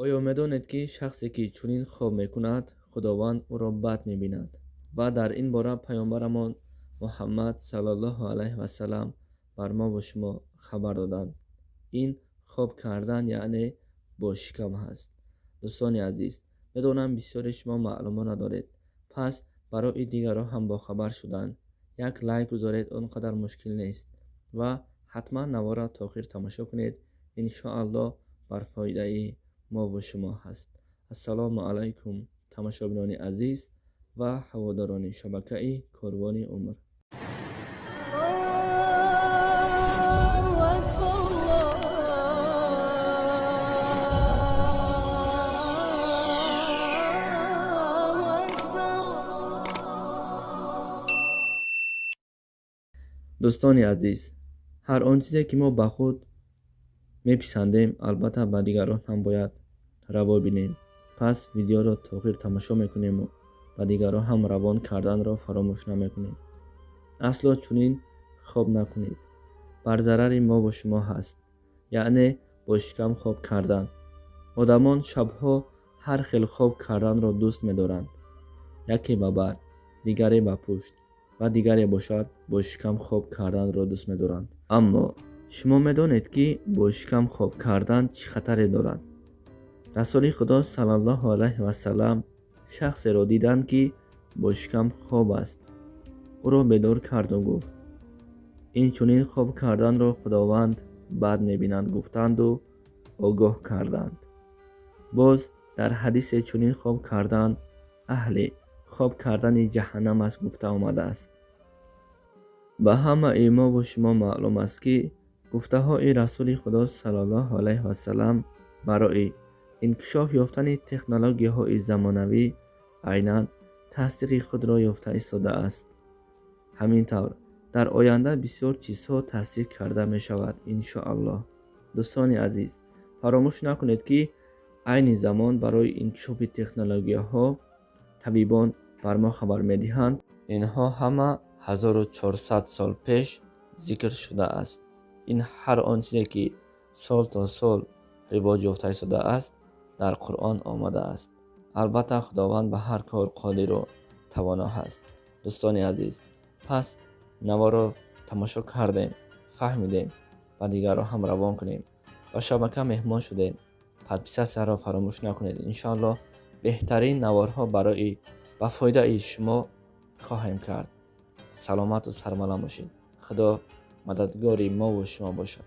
Оё медонед, ки шахсе, ки чунин хоб мекунад, Худованд ӯро бад мебинад? Ва дар ин бора паёмбарамон Муҳаммад саллаллоҳу алайҳи васаллам бар мову шумо хабар доданд. Ин хоб кардан яъне бо шикам ҳаст. Дӯстони азиз, медонам, бисёре шумо маълумот надоред. Пас барои дигарон ҳам бохабар шудан як лайк гузоред, он қадар мушкил нест, ва ҳатман навора то охир тамошо кунед. Иншоаллоҳ, бар фоидаи мову шумо ҳаст. Ассалому алайкум, тамошобинони азиз ва ҳаводорони шабакаи Корвони умр. الله أكبر، الله أكبر. Дӯстони азиз, ҳар он чизе, ки мо ба худ меписандем, албатта, ба дигарон ҳам бояд раво бинем. Пас видеоро то охир тамошо мекунему ба дигарон ҳам равон карданро фаромӯш намекунем. Асло чунин хоб накунед, бар зарари мову шумо ҳаст, яъне бо шикам хоб кардан. Одамон шабҳо ҳар хел хоб карданро дӯст медоранд: яке ба бар, дигаре ба пушт ва дигаре бошад, бо шикам хоб карданро дӯст медоранд. Аммо шумо медонед, ки бо шикам хоб кардан чӣ хатаре дорад? Расули Худо саллаллоҳу алайҳи васаллам шахсеро диданд, ки бо шикам хоб аст. Ӯро бедор карду гуфт: «Ин чунин хоб карданро Худованд бад мебинад», гуфтанду огоҳ карданд. Боз дар ҳадисе чунин хоб кардан аҳли хоб кардани ҷаҳаннам аст, гуфта омадааст. Ба ҳамаи мову шумо маълум аст, ки гуфтаҳои Расули Худо саллаллоҳу алайҳи васаллам барои инкишоф ёфтани технологияҳои замонавӣ айнан тасдиқи худро ёфта истодааст. Ҳамин тавр, дар оянда бисёр чизҳо тасдиқ карда мешавад, иншоаллоҳ. Дӯстони азиз, фаромӯш накунед, ки айни замон барои инкишофи технологияҳо табибон бар мо хабар медиҳанд. Инҳо ҳама 1400 сол пеш зикр шудааст. Ин ҳар он чизе, ки сол то сол ривоҷ ёфта истодааст, дар Қуръон омадааст. Албатта, Худованд ба ҳар кор қодиру тавоно ҳаст. Дӯстони азиз, пас наворо тамошо кардем, фаҳмидем, ба дигарро ҳам равон кунем. Ба шабака меҳмон шудем, подписаться ро фаромӯш накунед. Иншоаллоҳ, беҳтарин наворҳо барои ба фоидаи шумо хоҳем кард. Саломату сармаланд бошед. Худо мададгори мову шумо бошад.